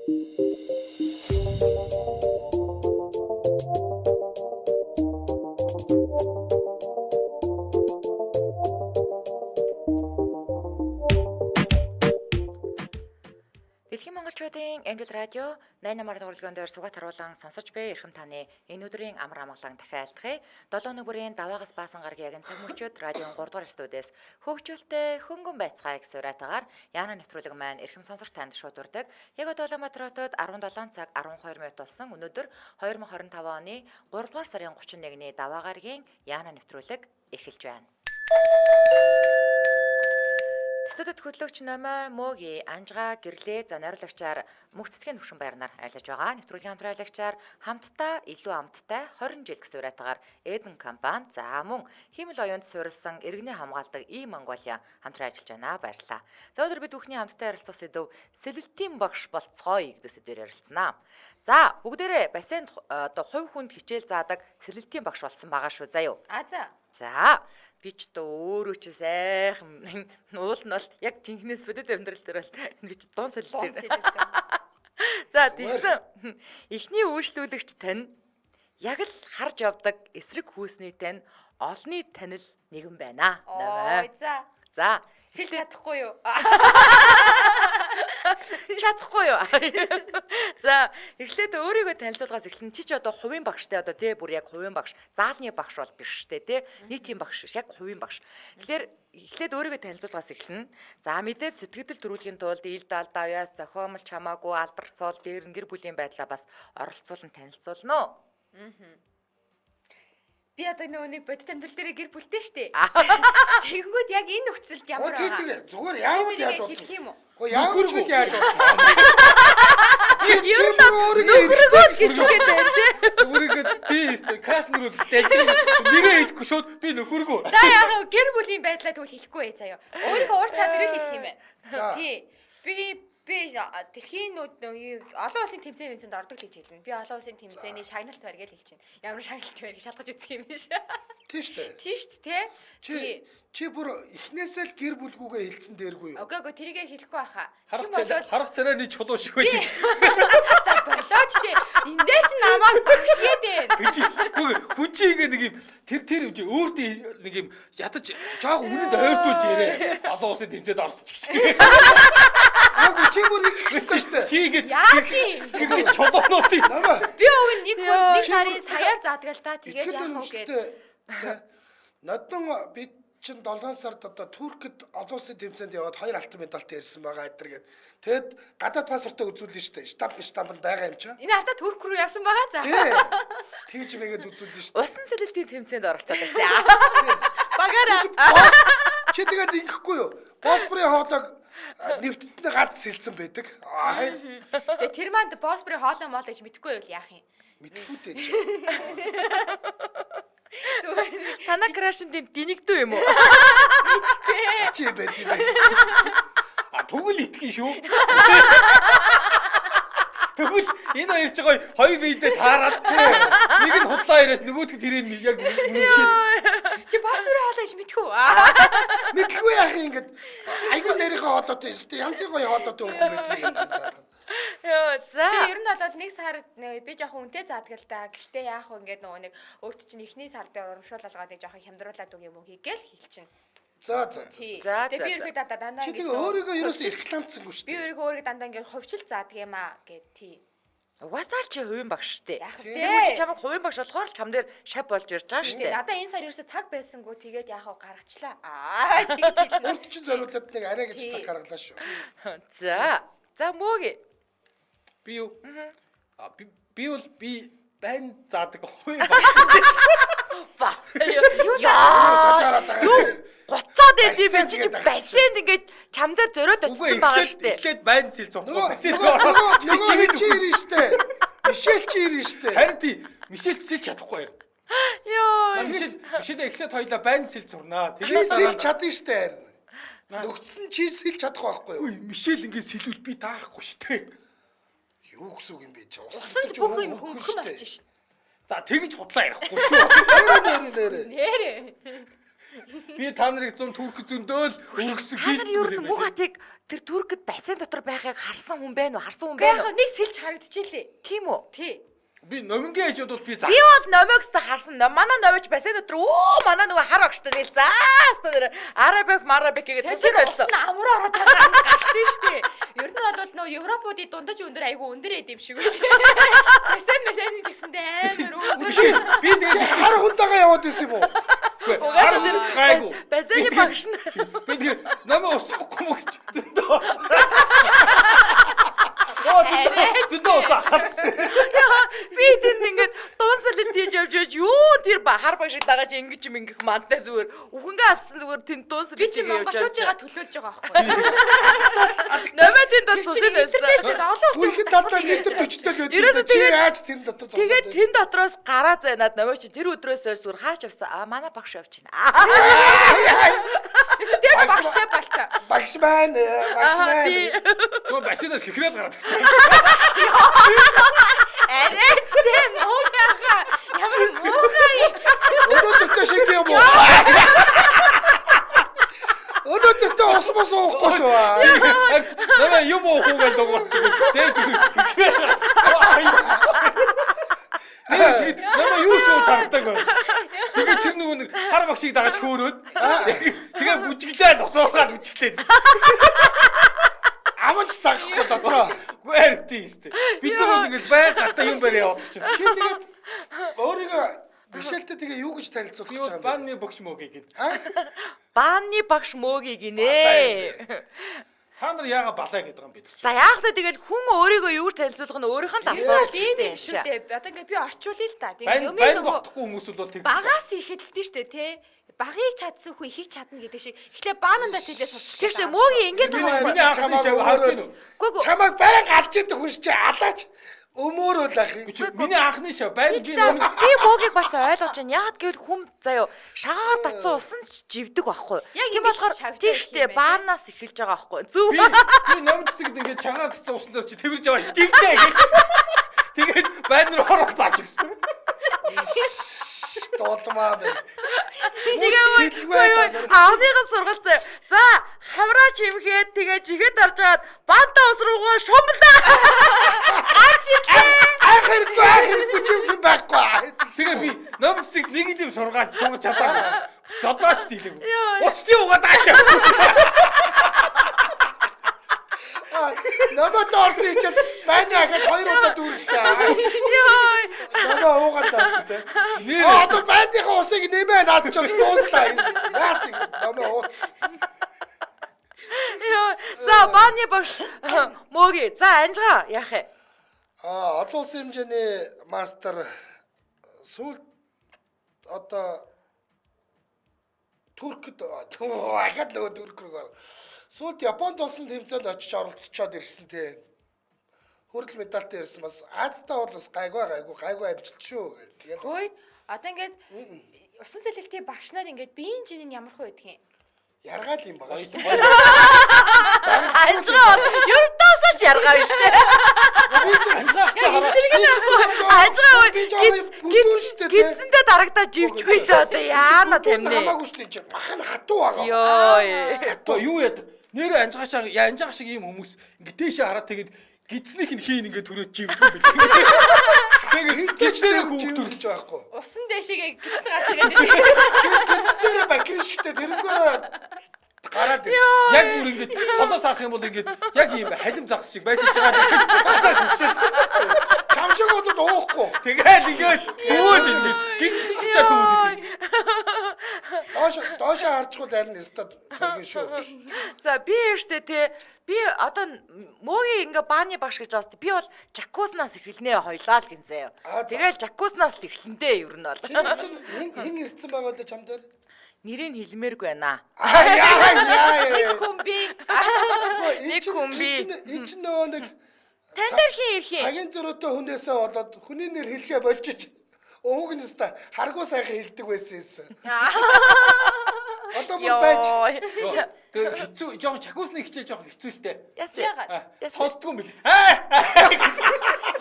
Дэлхийн монголчуудын Angel Radio 88 дугаар дээр сугат харуулan сонсож буй эрхэм таны энэ өдрийн амар амгалан дахиад айлтгая. 7 өнөг бүрийн даваагаас баасан гарагийн яг цаг мөчид радион 3 дугаар студиэс хөгжүүлтэй хөнгөн байцгаая гэсэн уриатаагаар Яна нэвтрүүлэг маань эрхэм сонсогч танд шууд урдаг. Яг одоо Улаанбаатар хотод 17 цаг 12 минут болсон. Өнөөдөр 2025 оны 3 дугаар сарын 31-ний даваа гарагийн Яна нэвтрүүлэг эхэлж байна. Студид хөтлөгч Номой Мөги Анжга гэрлээ за найруулагчаар мөх цэцгийн төвшин баярнаар ажиллаж байгаа. Нэвтрүүлгийн хамтран хамтдаа илүү амттай 20 жил гэсэн уриатгаар Эден компани за мөн хиймэл оюунд суурилсан иргэний хамгаалдаг И Монголиа хамтран ажиллаж байна. Баярлалаа. За өнөөдөр бид бүхний хамтдаа ярилцах сэдэв сэлэлтийн багш болцгоё гэдэг сэдвээр ярилцсанаа. За бүгдээрээ бассейн одоо хувь хүнд хичээл заадаг сэлэлтийн багш болсон байгаа шүү заа юу. А за. За би ч одоо өөрөө ч сайхан уул нь бол яг жинхнээс бодит амьдрал дээр бол би ч дун сэлэлт. За тэгсэн эхний үйлчлүүлэгч тань яг л харж явдаг эсрэг хүүсний тань олонний танил нэгэн байна. Ой за. За сэлж чадахгүй юу? Чадахгүй юу? За эхлээд өөрийгөө танилцуулгаас эхлэн чи ч одоо хувийн багштай одоо тий бүр яг хувийн багш, заалны багш бол биш штэ тий. Нийтийн багш биш, яг хувийн багш. Тэгэхээр эхлээд өөрийгөө танилцуулгаас эхлэн. За мэдээд сэтгэл төрүүлэхийн тулд ил дал давьяас зохиомлч хамаагүй алдар цол дээр нь гэр бүлийн байдлаа бас оролцуулан танилцуулна уу? Би одоо нөгөө нэг бодит амьдрал дээр гэр бүлтэй штэ. Тэгэнгүүт яг энэ нөхцөлд ямар байгаа? Тийм зүгээр яавал яаж болох юм уу? Гэхдээ яавал ч яаж болох юм? Чи өөрийгөө нөхрөгөө гэж үгээд байна тий. Өөрийгөө тий краш нөрөөд дэлж нэрээ хэлэхгүй шууд би нөхөргөө. За яг гэр бүлийн байдлаа тэгвэл хэлэхгүй ээ заяа. Өөрийнхөө ур чадварыг хэлэх юм байна. Тий. Би дэлхийн олон улсын тэмцээн мэмцэнд ордог л гэж хэлнэ. Би олон улсын тэмцээний шагналт байр гэж хэлчихнэ. Ямар шагналт байр гэж шалгаж үзэх юм биш. Тийм шүү дээ. Тийм шүү дээ, тэ? Чи бүр эхнээсээ л гэр бүлгүүгээ хэлсэн дээргүй юу? Үгүй тэрийгэ хэлэхгүй байхаа. Харах царайны чулуу шиг байж. За болооч тий. Энд дээр чи намайг багш гээд байна. Тэг чи хүн чи ингээ нэг юм тэр өөртөө нэг юм ядаж жоох үнэнд ойртуулж яриа. Олон улсын тэмцээнд орсон ч гэсэн. Үгүй чи бүр ингэсэн шүү дээ. Чи ингэ гэргийн чулуунуудыг би уг нь нэг хүн нэг сарын саяар заадаг л та. Тэгээд яах вэ гээд. Нодон бид чин 7 сард одоо Туркд олон улсын тэмцээнд яваад 2 алтан медальтай ирсэн байгаа эдэр гээд. Тэгэд гадаад паспортоо үзүүлнэ шүү дээ. Штамп нь байгаа юм чинь. Энэ хартаа Турк руу явсан байгаа за. Тий. Тэгж мэгээд үзүүлнэ шүү дээ. Усан сэлэлтийн тэмцээнд оролцоод ирсэн. Багаараа. Чи тэгээд ингэхгүй юу? Боспорын хоолойг нэвтэлтний гац сэлсэн байдаг. Тэгээ тэр манд Боспорын хоолой мол гэж мэдэхгүй байвал яах юм? Мэдэхгүй дээ чи. Зүгээр. Танаа крашн дэм динэгдүү юм уу? Мэдэхгүй. Чи байд юм бэ? А тэгвэл итгэн шүү. Тэгвэл энэ хоёр ч гоё хоёр биедээ таарад нэг нь худлаа яриад нөгөөдг тэрийг яг үнэмшээд. Чи Боспорын хоолой гэж мэдхүү? Мэдлгүй яах юм ингээд айгүй нарийнхаа хоолойтой янзын гоё хоолойтой хүн байдаг юм байна. Йоо за. Тэгээ ер нь бол нэг сар би жоохон үнэтэй заадаг л да. Гэхдээ яах вэ ингээд нөгөө нэг өөрт чинь эхний сар дээр урамшуулалгаад нэг жоохон хямдруулаад үг юм уу хийгээл хэлчихнэ. За за. За Тэгээ би ерөөхдөө дандаа ингэж. Чи тэгээ өөрийгөө ерөөсөө рекламцсангүй шүү дээ. Би өөрийгөө өөрийгөө дандаа ингээд хувьчил заадаг юм аа гэд тий. Угаасаа л чи хувийн багш шүү дээ. Тэр чи чамайг хувийн багш болохоор л чам дээр шав болж ирж байгаа шүү дээ. Надаа энэ сар ерөөсөө цаг байсангүй тэгээд яах вэ гаргачлаа. Аа тэгж хэлнэ. Урд чинь зориулаад нэг арай гэж цаг гаргалаа шүү. За. За мөөг. Би юу? А би бол би байн заадаг хувийн багш. Ба. Юу яа? Юу гуцаад байд юм бэ чи бассейнд ингээд чам дээр зөрөөд очсон байгаа шүү дээ. Эхлээд байн сэл цухгүй. Нөгөө чи ирнэ шүү дээ. Мишель чи ирнэ шүү дээ. Харин тий Мишель сэлж чадахгүй юм. Йоо. Мишель эхлээд хоёлаа байн сэл сурнаа. Тэгээд сэлж чадна шүү дээ. Нөхцөл нь чи сэлж чадах байхгүй юу? Үгүй Мишель ингээд сэлвэл би таахгүй шүү дээ. Юу гэсэн үг юм бэ чи? Усанд бүх юм хөнгөн болчих шүү. За тэгж худлаа ярихгүй шүү. Нэрэ нэрэ. Нэрэ. Би та нарыг 100 турк зөндөөл өргөсөг Та нар ер нь мугатыг тэр туркд бассейн дотор байхыг харсан хүн байна уу? Харсан хүн байна уу? Нэг сэлж харагдчихлээ. Тийм үү? Тий. Би номингийн ээж бол би заа. Би бол номиогстой харсан. Манай номич бассейн дотор өө манай нөгөө хар огштой нэл заас нэр арабик марабик гэж зүсэг болсон. Амруу ороод байгаа гарсан шүү дээ. Ер нь бол нөгөө Европуудын дундаж өндөр айгүй өндөр эд юм шиг байлээ. Бассейн бассейн ч гэсэндээ амар өндөр. Би тэгээд хар хүнтэйгээ яваад исэн юм уу? Хар хүн ч гайгүй. Бассейн багш нь. Би тэгээд намайг усахгүй мөгч зөндөө. Зөндөө уцаа харсан. Би тэнд ингээд дуусалт хийж явж явж юу тэр хар багшиг дагаж ингэж юм ингэх мантай зүгээр үхэнгээ алдсан зүгээр тэнд дуусалт би чи монголчуудыгаа төлөөлж байгаа байхгүй. Намаа тэнд цусын байсан. Бүхэн дандаа метр 40-тэй л байдаг. Чи яаж тэр дотор зогсоод. Тэгээд тэн дотроос гараа зайнаад намаа чи тэр өдрөөс хойш зүгээр хаач явсан. А манай багш явж байна. Тэр багш болцсон. Багш маань, багш маань. Гөө бассейнаас хихрэл гараад ирчих. Арайч тэ муугаа. Ямар муухай. Өнөөдөртөө шиг юм уу? Өнөөдөртөө ус мос уухгүй шүү. Намаа юм уух уу гэж догоод дээш хихрэл гараад. Намаа юу ч ууж харагдаагүй. Тэгээд тэр нөгөө нэг хар багшийг дагаж хөөрөөд тэгээ бүжиглээл ус уухаал бүжиглээд. Амж загахгүй дотроо. Үгүй харин тийм шүү дээ. Бид нар бол ингээл байг гартаа юм барь яваад чинь. Чи тэгээд өөрийгөө Мишельтэй тэгээ юу гэж танилцуулах гэж байгаа юм бэ? Бааны багш мөөгийг гин. Бааны багш мөөгийг гинэ. Та нар яага балаа гэдэг юм бэ? За яах вэ тэгэл хүн өөрийгөө юу гэж танилцуулах нь өөрийнх нь асуудал тийм шүү дээ. Одоо ингээ би орчуулъя л та. Тэгээ юм нөгөө багтахгүй хүмүүс бол тэг. Багаас ихэдэлдэн шүү дээ, тэ. Багыг чадсан хүн ихийг чадна гэдэг шиг. Эхлээ баанандаа сэлээ сурчих. Тийм шүү дээ. Мөөгийн ингэж байгаа юм. Миний анхны шав харж байна уу? Үгүй. Чамайг байнга алж идэх хүн чи алаач өмөөрөөл ах. Миний анхны шав байнга би мөөгийг бас ойлгож байна. Яагаад гэвэл хүм заяо шагаар татсан усан ч живдэг байхгүй. Тийм болохоор тийм шүү дээ. Баанаас эхэлж байгаа байхгүй. Зөв. Би ном цэцэгд ингээд чагаар татсан усандаас чи тэрвэрж яваа живлээ гэх. Тэгээд байна руу орол зааж өгсөн. Дуулмаа бэ. Тэгээ анхныхаа сургалцсан. За хавраа чимхэд тэгээ жихэд орж аваад банта ус руугаа шумлаа. Гарч ирлээ. Ах хэрэггүй чимх юм байхгүй. Тэгээ би ном цэцэгд нэг юм сургаач сургаж чадаагүй. Зодооч дийлээгүй. Ус тий угаад аач. Намайг орсон чинь байна ахад хоёр удаа дүүргэсэн. Йой. Намайг уугаад таацсан те. Одоо байныхаа усыг нэмээ наад чи дууслаа. Яасан намайг уу. Йой. За бааны багш мөөги. За анжгаа яах вэ? Аа олон улсын хэмжээний мастер сүүлд одоо Туркд ахад нөгөө Турк рүү ор. Сүүлд Японд болсон тэмцээнд очиж оролцоод ирсэн те. Хүрэл медальтай ирсэн бас Азтай бол бас гайгүй амжилт шүү гэл. Тэгээд хөөе одоо ингээд усан сэлэлтийн багш нар ингээд биеийн жин нь ямар хөө байдгийг яргаал юм байгаа шүү дээ. Анжгаа ердөөсөө ч яргаа биш те. Би чи Анжгаа би бүдүүн шүү дээ. Гидсэндээ дарагдаа живчгүй дээ одоо яана тамнэ. Хамаагүй шүү дээ. Мах нь хатуу байгаа. Йой. Хатуу юу яд? Нэрээ анжгаа шиг анжгаа шиг ийм хүмүүс ингээд дээшээ хараад тэгээд гидснийх нь хийн ингээд төрөөд живдэг юм билээ. Тэгээд гидсээрээ хүүхд төрөлж байхгүй. Усан дээшээгээ гидсэн гарч ирээд. Гидсэн дээрээ бакер шигтэй тэрнгээрээ гараад ир. Яг бүр ингээд холоос харах юм бол ингээд яг ийм халим загас шиг байсаж байгаа ингээд басаа шүршээд. Чам шиг бодод уухгүй. Тэгээл ингээд өвөөл ингээд гидсэн гिचэл хөвөд идэв. Доош харчихвал харин өстө төргөн шүү. За би штэ те би одоо мөөгийн ингээ бааны багш гэж байна. Би бол жакузнаас эхэлнэ хоёлаа л гин заяа. Тэгээл жакузнаас л эхлэндээ ер нь бол. Чи хэн ирсэн байгаа вэ чам дээр? Нэрийг хэлмээргүй байна. Яа. Нэг хүн би. Нэг хүн би. Энэ чинь нөгөө нэг тань дээр хин ирэх юм. Цагийн зөрүүтэй хүнээсээ болоод хүний нэр хэлэхээ болжиж өвөг нь өста харгуу сайхан хэлдэг байсан юмсан. Одоо бүр байж. Тэгээ хэцүү жоохон чакусны хичээл жоохон хэцүү л дээ. Яасан. Сонсдгүй юм бэл.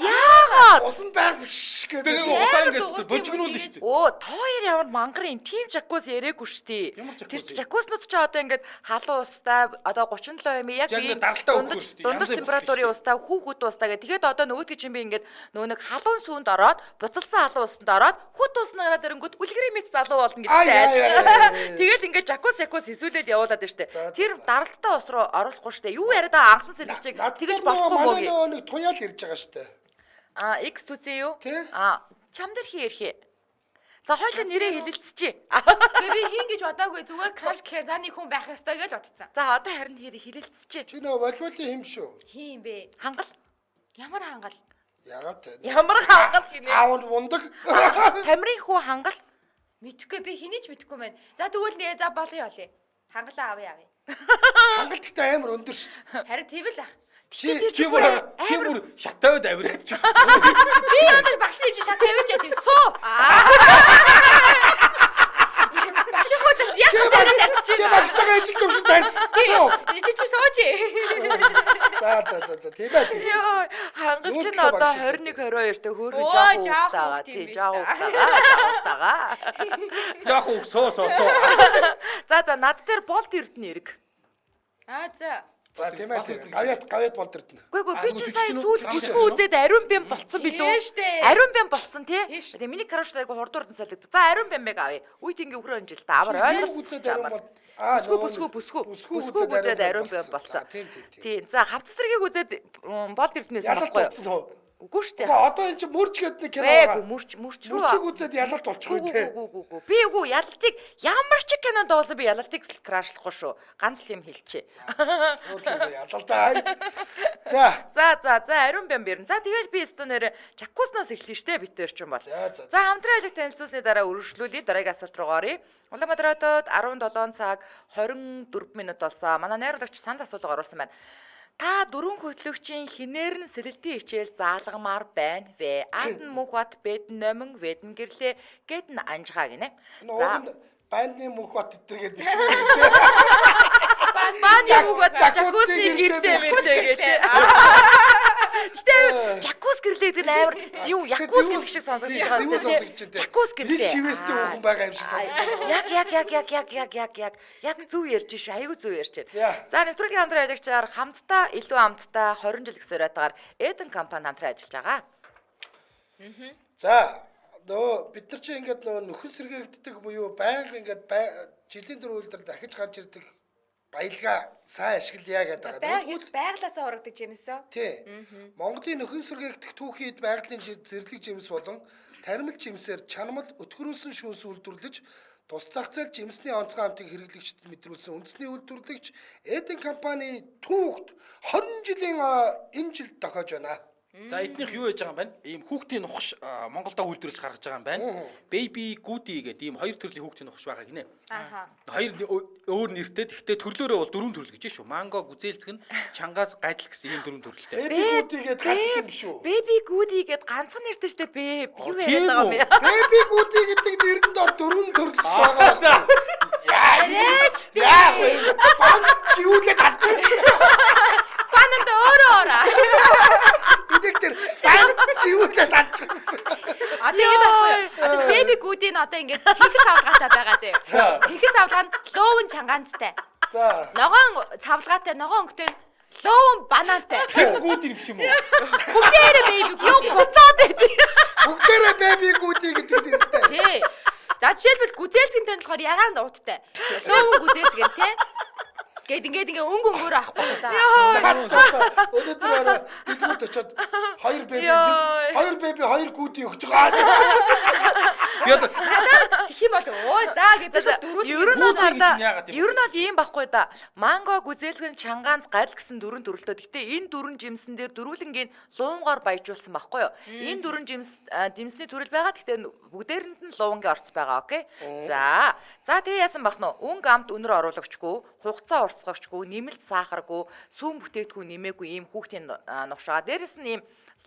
Яагаад? Усан байг гэдэг. Тэр нэг усаа ингээд божигнуул шүү дээ. Өө та хоёр ямар мангар юм тийм жакуз яриаггүй шүү дээ. Тэр жакузнууд ч одоо ингээд халуун устай одоо 37 юм яг би даралтаа өгөх шүү дээ. Дундаж температурын устай хүүхэд устай гэх. Тэгээд одоо нөгөөдгий чинь би ингээд нөгөө нэг халуун сүүнд ороод буцалсан халуун усанд ороод хүүт ус нагараад ирэнгүүт үлгэрийн мэт залуу болно гэдэг. Тэгэл ингээд жакуз жакуз хэсүүлээд явуулаад байна шүү дээ. Тэр даралттай ус руу оруулахгүй шүү дээ. Юу яриад байгаа анхсан сэлгчийг тэгэж болохгүй мөө. Манай нөгөө нэг туяал ирж байгаа шүү дээ. А X түзээ юу? А чам дээр хий ярих. За хоёлаа нэрээ хэлэлцчихье. Тэгээ би хин гэж бодоагүй зүгээр краш гэхээр за нэг хүн байх ёстой гэж бодсон. За одоо харин хэр хэлэлцчихье. Чи нөгөө волейболын хэм шүү. Хин юм бэ? Хангал. Ямар хангал? Ягаад те? Ямар хангал гинэ? Аав ундаг. Тамирын хүү хангал. Мэдхгүй би хэний ч мэдэхгүй байна. За тэгвэл нэ за болъё болъё. Хангалаа авъя авъя. Хангал гэхдээ амар өндөр шүү дээ. Харин тийм л ах. Чи бүр шатавд авираад чи. Би өндөр багш нэмж шат авирч яа тийм. Суу. Багшихудаас яасан дээрээс арчиж. Чи багштайгаа ижил төвшөнд таньсан. Суу. Эд чи сууч. За за за за тийм ээ. Йоо хангал чинь одоо 21 22 тө хөөрхөн жоох хүүхдээ. Тий жоох хүүхдээ. Жоох хүүх суу суу суу. За за над дээр болд эрдэнэ эрг. Аа за. За тийм ээ. Гавьяат болд эрдэнэ. Үгүй би чи сая сүүл бүсгүй үзээд ариун бэм болцсон билүү? Ариун бэм болцсон тий. Тэгээ миний краш айгу хурдуурдан салигд. За ариун бэмбэг авъя. Үе тэнгийн өхрөө энэ жил та амар ойлгоцсон ариун бол аа бүсгүй бүсгүй үзээд ариун бэм болцсон. Тий. За хавцсэргийг үзээд болд эрдэнээс авахгүй юу? Үгүй шүү дээ. Одоо энэ чинь мөрч гэдэг нэг кино байгаа. Үгүй мөрч рүү. Мөрчийг үзээд ялалт болчихгүй те. Үгүй. Би үгүй ялалтыг ямар ч кинонд дуулсан би ялалтыг крашлахгүй шүү. Ганц л юм хэлчихье. Өөр ялалтаа. За. За за за ариун бям бэрэн. За тэгэл би өстө нэр жакузнаас эхлэв штэ бит хоёр ч юм бол. За хамтран айлыг танилцуулсны дараа өргөжлүүлье. Дараагийн асуулт руу оръё. Улаанбаатар хотод 17 цаг 24 минут болсон. Манай найруулагч санал асуулга оруулсан байна. Та дөрвөн хөтлөгчийн хинээр нь сэлэлтийн хичээл заалгамаар байна вэ? Ад нь Мөнхбат, Бэд нь Номин, Вэд нь Гэрлээ, Гэт нь Анжгаа гинэ. За бандны Мөнхбат эдэргээд бичмээр. Бааны Мөнхбат жакузны гэрлээ мэрлээ гэдэг. Гэтэ жакуз гэрлээ гэдэг нь амар зүү якуз гэдэг шиг сонсогдож байгаа юм тийм. Жакуз гэрлээ. Нэг шивэстэй хүүхэн байгаа юм шиг сонсогдож байгаа. Яг яг зөв ярьж шүү. Айгүй зөв ярьж байна. За нэвтрүүлгийн хамтран ажиллагчаар хамтдаа илүү амттай 20 жил гэсэн уриатгаар Эден компани хамтран ажиллаж байгаа. За нөгөө бид нар чи ингээд нөгөө нөхөн сэргээгддэг буюу байнга ингээд жилийн дөрөв үйлдэл дахиж гарч ирдэг баялгаа сайн ашиглая гэдэг байгаа. Байглаасаа ургадаг жимсэн. Тий. Монголын нөхөн сэргээгдэх түүхийн эд байгалийн зэрлэг жимс болон таримл жимсээр чанамал өтгөрүүлсэн шүүс үйлдвэрлэж тус зах зээл жимсний онцгой амтыг хэрэглэгчдэд мэдрүүлсэн үндэсний үйлдвэрлэгч Эден компани түүхт 20 жилийн энэ жил тохиож байна. За эднийх юу яаж байгаа юм бэ? Ийм хүүхдийн нухаш Монголдо үйлдвэрлэж гаргаж байгаа юм байна. Baby Goody гэдэг ийм хоёр төрлийн хүүхдийн нухаш байгаа гинэ. Аха. Хоёр өөр нэртэй. Гэхдээ төрлөөрөө бол дөрвөн төрөл гэж шүү. Манго, гүзээлзгэн, чангаас гайдал гэсэн ийм дөрвөн төрөлтэй. Baby Goody гэдэг ганц юм шүү. Baby Goody гэдэг ганцхан нэртэй шүү дээ. Бэб. Юу яриад байгаа юм бэ? Baby Goody гэдэг нэрэнд ор дөрвөн төрөл байгаа. За. Яриач дээ. Яах вэ? Бан чиүүлээд авчих. Бананд өөрөө ороо. Энийг тэр бан чиүүлээд авчихсан. Одоо ингэ байхгүй юу? Одоо Baby Goody нь одоо ингэ цэнхэр савлгаатай байгаа зөө. Цэнхэр савлгаа нь луувн чангаанцтай. За. Ногоон савлгаатай, ногоон өнгөтэй нь луувн банантай. Тэр Goody юм шиг юм уу? Бүгдээрээ Baby Goody. Юу буцаад байд. Бүгдээрээ Baby Goody гэдэг нэртэй. Тий. За жишээлбэл гүзээлзгэнтэй нь болохоор ягаан ууттай. Луувн гүзээлзгэн тий. Гэт ингээд ингээ өнгө өнгөөр авахгүй да. Өнөөдөр орой дэлгүүрт очиод хоёр бэби хоёр бэби хоёр гүди өгч байгаа. Би одоо Тэгэх юм бол өө за гэж би дөрөв Ер нь бол хардаа ер нь бол ийм байхгүй да. Манго, гүзээлгэн, чангаанц, гал гэсэн дөрвөн төрөлтөө. Гэтэ энэ дөрвөн жимсэн дээр дөрвөлнгийн луунгоор баяжуулсан байхгүй юу? Энэ дөрвөн жимс жимсний төрөл байгаа. Гэтэ бүгдээрэнд нь луунгийн орц байгаа. Окей. За. За тэгээ яасан бах нь? Өнгө амт үнэр оруулагчгүй, Хугацаа урсгагчгүй, нэмэлт сахаргүй, сүүн бүтээгдэхүүн нэмээгүй ийм хүүхдийн нугш байгаа. Дээрэс нь ийм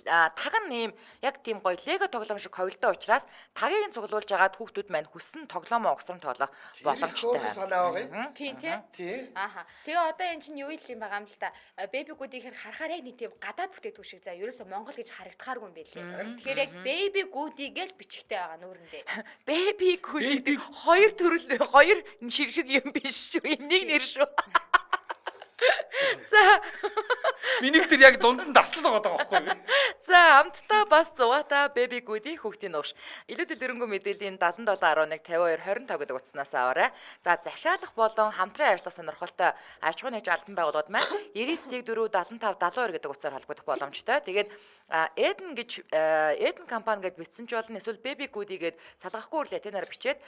таг нь ийм яг тийм гоё лего тоглоом шиг ковилтой учраас тагийг нь цуглуулж агаад хүүхдүүд маань хүссэн тоглоомоо угсран тоглох боломжтой. Санаа байгаа юм. Тийм тий. Тий. Ааха. Тэгээ одоо энэ чинь юу юм байгаа юм л та. Baby Good-ийг харахаар яг нэг тийм гадаад бүтээгдэхүүн шиг за ерөөсө Монгол гэж харагдахааргүй юм байлээ. Тэгэхээр яг Baby Good-ийг л бичгтэй байгаа нүүрэндээ. Baby Good гэдэг хоёр төрөл хоёр ширхэг юм биш шүү. Энийг нэр шүү. За Миний тэр яг дунд нь таслал байгаа байхгүй юу? За амттай бас зугаатай Baby Good-ийн хүүхдийн нугш. Илүү дэлгэрэнгүй мэдээллийн 7711 52 25 гэдэг утаснаас аваарай. За захиалах болон хамтран ажиллах сонирхолтой аж ахуйн нэгж албан байгууллагууд маань 99 4 75 72 гэдэг утсаар холбогдох боломжтой. Тэгээд Eden гэж Eden компани гэж бичсэн ч болно эсвэл Baby Good-ий гээд салгахгүй үр латинаар бичээд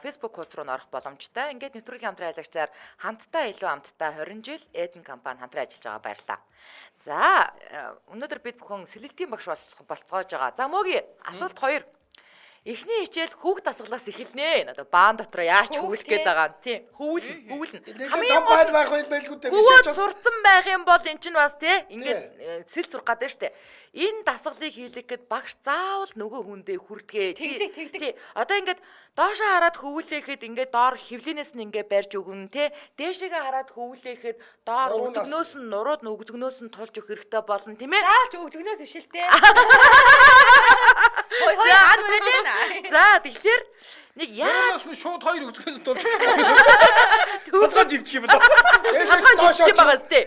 Facebook хуудас руу н орох боломжтой. Ингээд нэвтрүүлгийн хамтран ажиллагчаар хамтдаа илүү амттай 20 жил Eden компани хамтран ажиллаж байгаа баярлалаа. За өнөөдөр бид бүхэн сэлэлтийн багш болцоож байгаа. За Мөги асуулт 2. Эхний хичээл хүүхд дасгалаас эхэлнэ. Одоо баан дотор яаж хөвлөх гээд байгаа юм. Тийм. Хөвлөн. Хамгийн гол байх юм байлгүй дээ. Биш сурцсан байх юм бол эн чинь бас тий ингээд сэл сурах гэдэг штэ. Энэ дасгалыг хийлэх гээд багш заавал нөгөө хүндээ хүрдэгэ. Тий. Одоо ингээд доошоо хараад хөвлөхэд ингээд доор хөвлөнөөс нь ингээд барьж өгнө тий. Дээшээгээ хараад хөвлөхэд доор өгзөгнөөс нь нурууд нь өгзөгнөөс нь тулж өгөх хэрэгтэй болно тийм ээ. Заавал ч өгзөгнөөс биш л тий. Хой хой хаан үнэт байна. За тэгэхээр нэг яаж нь шууд хоёр өгзөгнөөс нь тулж толгой живчих юм болоо.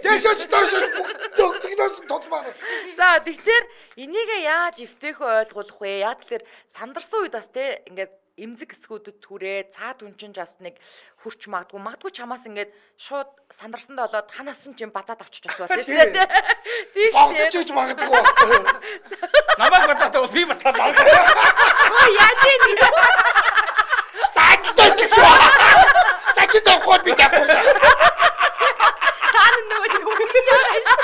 Дээшээч доошооч бүгд өгзөгнөөс нь тулмаар. За тэгэхээр энийг яаж эвтэйхэн ойлгуулах вэ? Яг тэгэхээр сандарсан үед бас те ингээд эмзэг хэсгүүдэд түрээ цаад хүн чинь бас нэг хурч магадгүй чамаас ингээд шууд сандарсандаа болоод ханаас нь чинь базаад авчиж бас болно шүү дээ. Тийм. Богдож магадгүй байхгүй. Намайг базаатай бол би базаад авах. Өө яаж юм? Заажтай гэж шүү. Заажтай явахгүй би явахгүй. Цаана нөгөө нэг хөргөж байгаа шүү.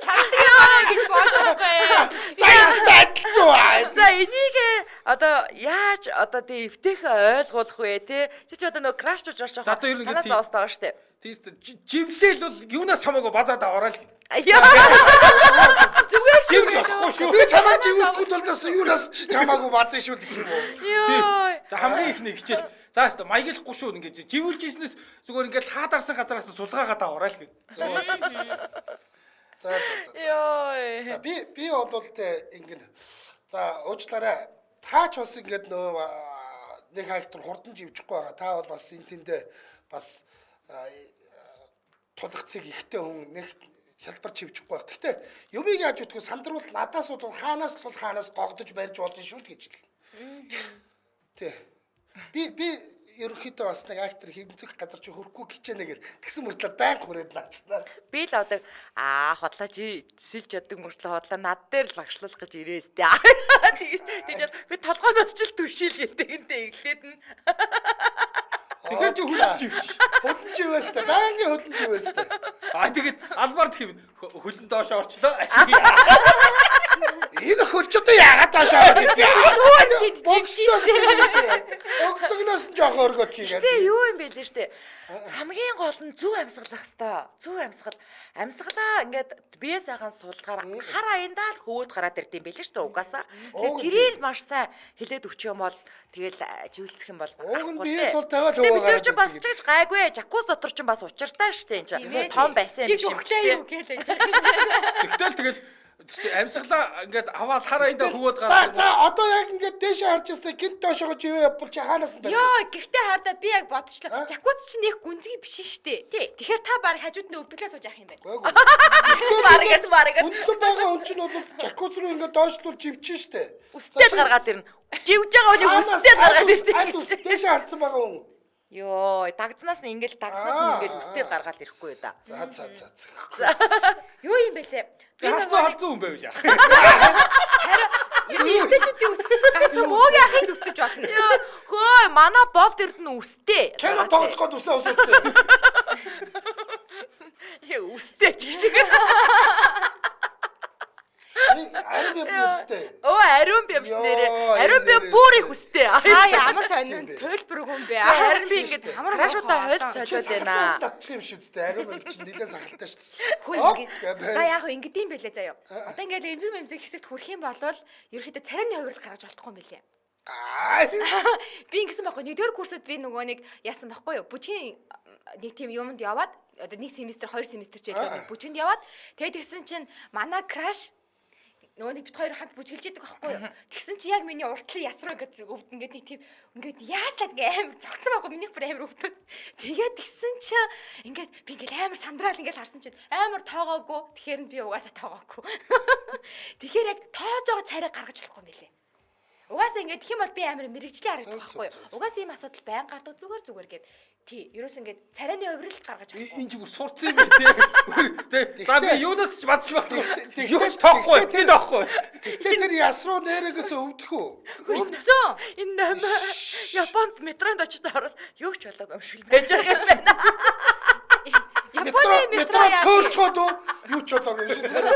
Чаддаг юм гэж бодож байгаа. За энийг одоо яаж одоо тий эвтэйхэн ойлгуулах вэ те? Чи ч одоо нөгөө краш учраас жоохон санаа зовстой байгаа шүү дээ. Тийс живлээл бол юунаас чамаагүй базаад аваарай л. Зүгээр шүү. Болохгүй шүү. Би чамайг живлэхгүй болдоос юунаас чи чамаагүй базан шүү гэх юм уу? Йоо. За хамгийн ихний хичээл. За хэвээ маяглахгүй шүү ингээд живүүлж ийснээс зүгээр ингээд таадарсан газараас сулгаагаад аваарай л гэх. За за за. Йоо. За би бол те ингэн. За уучлаарай. Та ч бас ингээд нөө нэг хайхтар хурдан живчихгүй байгаа. Та бол бас энэ тэндээ бас тулгцыг ихтэй хүн нэг хялбар чивчихгүй байх. Гэхдээ юмыг яаж үтгэв сандруул надаас бол хаанаас л хаанаас гогдож барьж болно шүү л гэж хэл. Тий. Би ерөнхийдөө бас нэг актер хэмзэх газар чи хөрөхгүй хичээнэ гэл тэгсэн мөртлөө байнга хүрээд наачнаа. Би л авдаг аа хотлоо чи сэлж чаддаг мөртлөө хотлоо над дээр л багшлах гэж ирээс тэ. Тэгэж тэгж би толгойноос ч л түшийл гэдэг энтэй эхлээд нь. Тэгэхээр чи хөлн живч ш. Хөлн живээстэй байнгын хөлн живээстэй. Аа тэгээд албаар гэх юм хөлн доош орчлоо. Энэ хөлч одоо яагаад доош орох гэсэн. Богсноос Өгцөгнөөс нь жоох өргөт хийгээд. Гэтэ юу юм бэ лээ штэ. Хамгийн гол нь зөв амьсгалах хэвээр. Зөв амьсгал. Амьсгалаа ингээд бие сайхан суулгаар хар аяндаа л хөвөөд гараад ирд юм бэлээ штэ угаасаа. Тэгэхээр тэрийг маш сайн хилээд өгчих юм бол тэгэл живэлцэх юм бол уг нь бие сул тавиал хөвөө гараад. Бид ч бас ч гэж гайгүй. Жакуз дотор ч бас учиртай штэ энэ чинь. Том байсан юм биш юм. Юу гэлээ. Тэгтэл тэгэл чи амьсгалаа ингээд аваад хар аяндаа хөвөөд гараад. За одоо яг ингээд дээшээ харж байснаа гинт доошоо живээ явбал чи хаанаас нь барь. Йоо гэхдээ хардаа би яг бодчихлоо. Жакуз чинь нэг гүнзгий биш шүү дээ. Тэгэхээр та баг хажууд нь өвдөглөө сууж явах юм байна. Бараг л. Өндлөн байгаа хүн чинь бол жакуз руу ингээд доошлуул живчин шүү дээ. Үстэл гаргаад ирнэ. Живж байгаа хүний үстэл гаргаад ирнэ. Аль ус дээшээ харсан байгаа хүн. Йоо, дагзнаас нь ингээл дагзнаас нь ингээл үстэл гаргаад ирэхгүй юу да. За. Юу юм бэ лээ? Би халзуу хүн байвал яах. Харин эрдэжүүдийн үс ганцхан мөөгийн ахыг л үсэж болно. Хөө, манай болд эрдэнэ үстэй. Кино тоглох гээд үсээ усуулсан. Яа, үстэй ч гэх шиг. Ариун бямб үстэй. Өө ариун бямс нэрээ. Ариун бямб бүр их үстэй. Та ямар сонин төлбөр хүн бэ? Харин би ингээд крашуудаа хойлд солиод байна. Татчих юм шиг үстэй. Ариун бямб чинь нэлээд сахалтай шүү дээ. За яг хөө ингэдэм байлээ заяа. Одоо ингээд эмзэг эмзэг хэсэгт хүрэх юм бол ерөөхдөө царайны хувирлал гаргаж болохгүй юм байлээ. Би ингэсэн байхгүй. Нэгдүгээр курсэд би нөгөө нэг яасан байхгүй юу? Бүжгийн нэг тийм юмд яваад одоо нэг семестр, хоёр семестр ч байлаа нэг бүжинд яваад тэгээд тэгсэн чинь манай краш нөгөө нэг бит хоёр хамт бүжгэлж идэг байхгүй юу? Тэгсэн чи яг миний уртлын яс руу ингээд өвд ингээд нэг тийм ингээд яаж лад ингээд амар зогцсон байхгүй минийх бүр амар өвдөд. Тэгээд тэгсэн чи ингээд би ингээд амар сандраал ингээд харсан чинь амар тоогоогүй. Тэгэхээр нь би угаасаа тоогоогүй. Тэгэхээр яг тоож байгаа царай гаргаж болохгүй юм билээ. Угаасаа ингээд тэгэх юм бол би амар мэрэгжлийн харагдах байхгүй юу? Угаасаа ийм асуудал байн гардаг зүгээр зүгээр гээд тий ерөөс ингээд царайны хувирлалт гаргаж болохгүй. Энэ ч бүр сурцсан юм бэ тий. За би юунаас ч бадч болохгүй. Юу ч тоохгүй. Би тоохгүй. Тэгтээ тэр яс руу нэрэгээс өвдөх үү? Өвдсөн. Энэ намаа Японд метронд очиж ороод юу ч болоогүй юм шиг байж байгаа юм байна. Японы метро төөрчхөөд үү? Юу ч болоогүй юм шиг царай.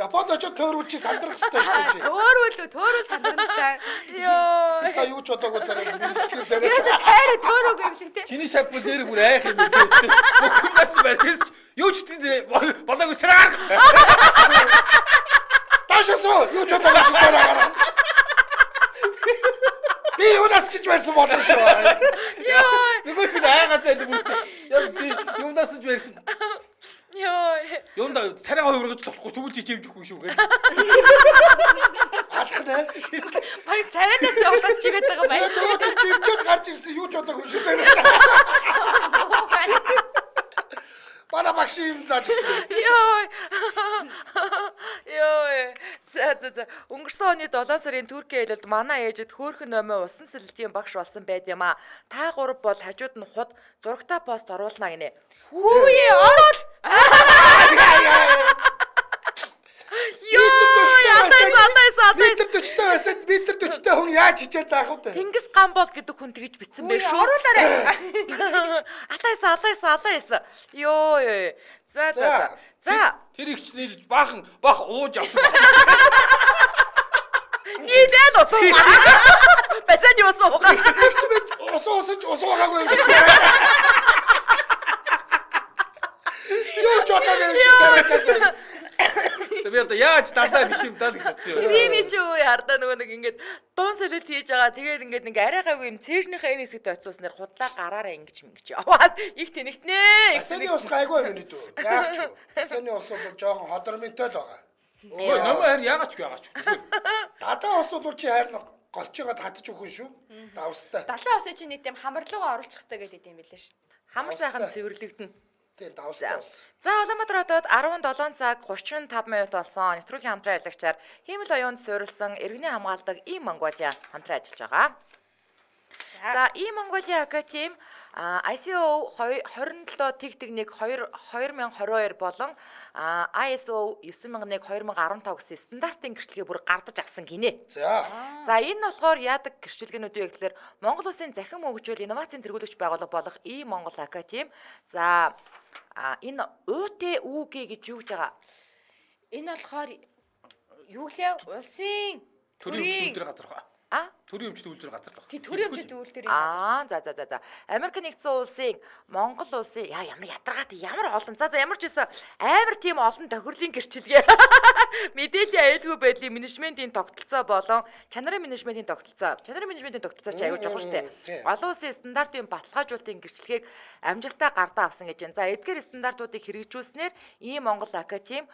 Японд очиод төөрүүл чи сандрах хэрэгтэй шүү дээ чи. Төөрүүл төөрөө сандрах та. Йоо. Та юу ч болоогүй царай мэрэгжлийн царай. Ерөөсөө тайраа төөрөөгүй юм шиг тий. Чиний шампунь нэр бүр айх юм бэ тий. Бүх юмнаас барьж ч юу ч тий болоогүй сараг. Даашаасуу юу ч болоогүй чи царай гараа. Би юунаас чиж байсан болно шүү. Йоо. Нөгөө тэр айгаа зайлг үүстэй. Яг би юунаас ч барьсан. Йоо. Юунда царай хувиргаж болохгүй тэгвэл чи чимж өгөхгүй шүү гэх. Алах нэ. Бараг царайнаас явуулаад чигээд байгаа юм байна. Тэгээд чимчээд гарч ирсэн юу ч болоогүй шүү царай. Манай багш юм зааж өгсөн. Йоо. Йоо. За за за. Өнгөрсөн оны 7 сарын Туркийн аялалд манай ээжэд хөөхөн номоо усан сэлэлтийн багш болсон байд юм аа. Та гурав бол хажууд нь худ зурагтай пост оруулна гинэ. Хүүе оруул. Йоо. Метр 40-тэй байсан метр 40-тэй хүн яаж хичээл заах вэ? Тэнгис гамбол гэдэг хүн тэгж бичсэн байх шүү. Оруулаарай. Алайса алайса алайса. Йоо. За за за. За. Тэр их ч нийлж баахан бах ууж авсан баг. Нийлээл усан угаа. Басан юу усан угаа. Тэр ч мэд усан усан ч усан угаагүй юм шиг. Юу ч одоогүй юм шиг царайлаа. Би одоо яаж дандаа биш юм даа л гэж бодсон юм. Крими чи үе хардаа нөгөө нэг ингээд дуун солилт хийж байгаа. Тэгээд ингээд нэг арай гайгүй юм цээжнийхээ энэ хэсэгт очиус нэр худлаа гараараа ингэж ингэж яваад их тэнэгтнэ. Асаны ус гайгүй юм нэ дүү. Яах ч вэ? Асаны ус бол жоохон ходормынтой л байгаа. Өө номоо харин яагаад ч яагаад ч. Дадаа ус бол чи харин голчоогоо татаж өгөх шүү. Давстай. Далайн усын чинь нэг тийм хамарлуугаа оруулах хэрэгтэй гэдэг юм билээ шүү. Хамар сайхан цэвэрлэгдэнэ. Тийм давстай ус. За Улаанбаатар хотод 17 цаг 35 минут болсон. Нэвтрүүлгийн хамтран ажиллагчаар Хиймэл оюунд суурилсан иргэний хамгаалдаг И Монголиа хамтран ажиллаж байгаа. За И Монголиа Академи ICO 27 тэг тэг 1 2022 болон ISO 9001 2015 гэсэн стандартын гэрчлэгээ бүр гардаж авсан гинэ. За. За энэ нь болохоор яадаг гэрчлэгнүүд вэ гэхлээр Монгол улсын захин мөнгөжүүл инновацийн тэргүүлэгч байгууллага болох И Монгол Академи за энэ УТҮГ гэж юу гэж байгаа? Энэ болохоор юу гэлээ? Улсын төрийн өмчт үйлдвэрийн газар ба. А? Төрийн өмчт үйлдвэрийн газар л баг. Тий, төрийн өмчт үйлдвэрийн газар. Аа, за за за за. Америк нэгдсэн улсын, Монгол улсын яа ямар ядаргаатай ямар олон. За за ямар ч байсан амар тийм олон тохирлын гэрчилгээ. Мэдээллийн аюулгүй байдлын менежментийн тогтолцоо болон чанарын менежментийн тогтолцоо. Чанарын менежментийн тогтолцоо чи аюул чухал шүү дээ. Олон улсын стандартын баталгаажуулалтын гэрчлэгийг амжилттай гардаа авсан гэж байна. За эдгээр стандартуудыг хэрэгжүүлснээр ийм Монгол Академи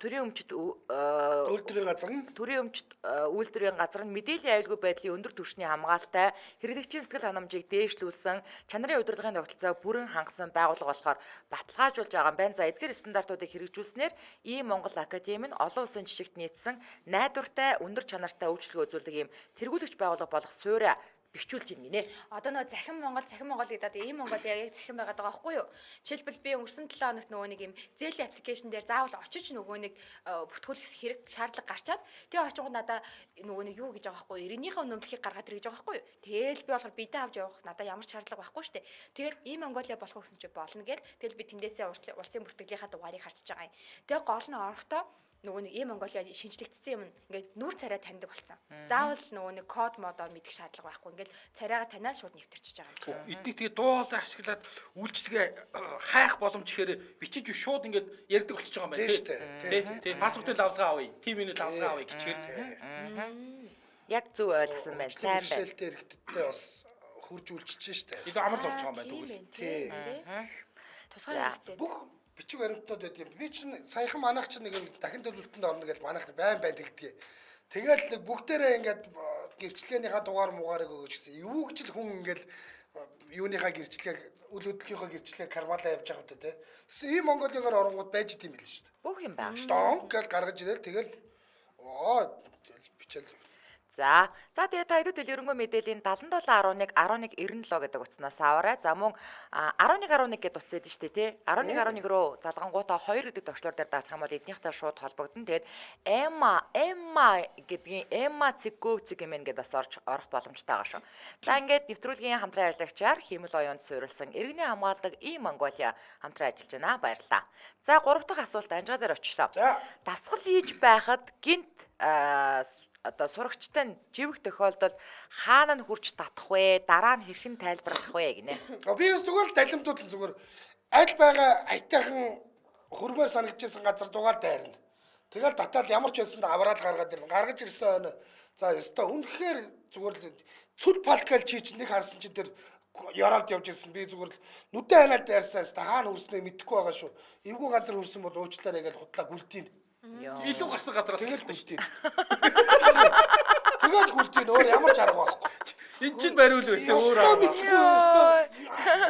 төрийн өмчт үйлдвэрийн газар нь төрийн өмчт үйлдвэрийн газар нь мэдээллийн аюулгүй байдлын өндөр түвшний хамгаалтай хэрэглэгчийн сэтгэл ханамжийг дээшлүүлсэн чанарын удирдлагын тогтолцоог бүрэн хангасан байгууллага болохоор баталгаажуулж байгаа юм байна. За эдгээр стандартуудыг хэрэгжүүлснээр ийм Монгол Академи нь олон улсын жишгт нийцсэн найдвартай өндөр чанартай үйлчилгээ үзүүлдэг ийм тэргүүлэгч байгууллага болох суурь бэхжүүлж байна гинэ. Одоо нөгөө захин Монгол, захин Монгол гэдэг одоо ийм Монгол яг захин байгаад байгаа байхгүй юу? Жишээлбэл би өнгөрсөн 7 хоногт нөгөө нэг ийм зээлийн аппликейшн дээр заавал очиж нөгөө нэг бүртгүүлэх хэрэг шаардлага гарчаад тэгээ очингууд надаа нөгөө нэг юу гэж байгаа байхгүй юу? Иргэнийхээ үнэмлэхийг гаргаад ир гэж байгаа байхгүй юу? Тэгэл би болохоор бидээ авч явах надаа ямар ч шаардлага байхгүй шүү дээ. Тэгэл ийм Монголиа болох гэсэн чи болно гэл тэгэл би тэндээсээ улсын бүртгэлийнхаа дугаарыг харчиж байгаа юм. Тэгээ гол нь орохдоо Нөгөө нэг ийм Монголиа шинжлэгдсэн юм ингээд нүүр царай таньдаг болсон. Заавал нөгөө нэг код модоо мэдэх шаардлага байхгүй. Ингээд царайгаа таниад шууд нэвтэрчиж байгаа юм. Эднийг тэгээ дуу хоолой ашиглаад үйлчлэгээ хайх боломж ихээр бичиж шууд ингээд ярьдаг болчихж байгаа юм байна тий. Тий. Паспортын лавлгаа авъя. Тим миний лавлгаа авъя гэчихээр. Яг зөв ойлгосон байна. Сайн байна. Бэрхшээлтэй иргэдтэй бас хурж үйлчилж штэ. Илүү амар л болж байгаа юм байна тэгвэл. Тий. Тусгай хэрэгцээ. Бүх бичиг баримтнууд байд юм. Би чинь саяхан манайх чинь нэг дахин төлөвлөлтөнд орно гэж манайх байн байн тэгдэг. Тэгэл нэг бүгдээрээ ингээд гэрчлэгээнийхаа дугаар мугаарыг өгөөж гисэн. Юу гэж л хүн ингээд юуныхаа гэрчлэгээг үл хөдлөхийнхөө гэрчлэгээ кармалаа явж байгаа юм те. Тэгсэн ийм Монголыгаар оронгууд байж идэм байл шүү дээ. Бүх юм байгаа шүү. Донк гэж гаргаж ирэл тэгэл оо бичээл. За. За тэгээ та хэдүүд дэлгэрэнгүй мэдээллийн 7711 1197 гэдэг утаснаас аваарай. За мөн 1111 гэдэг утас байдаг шүү дээ тий. 1111 рүү залгангуудаа 2 гэдэг товчлуур дээр даах юм бол эднийхтэй шууд холбогдно. Тэгээд Эмма Эмма гэдгийн Эмма цэг гөв цэг гэмэн гэдээ бас орж орох боломжтой байгаа шүү. За ингээд нэвтрүүлгийн хамтран ажиллагчаар хиймэл оюунд суурилсан иргэний хамгаалдаг И Монголиа хамтран ажиллаж байна. Баярлалаа. За 3 дахь асуулт Анжгаа дээр очлоо. Дасгал хийж байхад гинт одоо сурагчтай нь живэх тохиолдолд хаана нь хурж татах вэ? Дараа нь хэрхэн тайлбарлах вэ гинэ. Би зүгээр л далимдууд нь зүгээр аль байгаа аятайхан хөрмөр санагдчихсан газар дугаар дайрна. Тэгэл татаад ямар ч байсан аврал гаргаад ирнэ. Гаргаж ирсэн хойно за ёстой үнэхээр зүгээр л цүл палкал чи чинь нэг харсан чи тэр яралд явж ирсэн. Би зүгээр л нүдэн ханаад дайрсан ёстой хаана хүрснээ мэдэхгүй байгаа шүү. Эвгүй газар хүрсэн бол уучлаарай гэж худлаа гүлтийн. Илүү гарсан газараас тэгэл гүлтийн. Тэгэл гүлтийн өөр ямар ч арга байхгүй. Энд чинь бариул байсан өөр арга. Мэдгүй ёстой.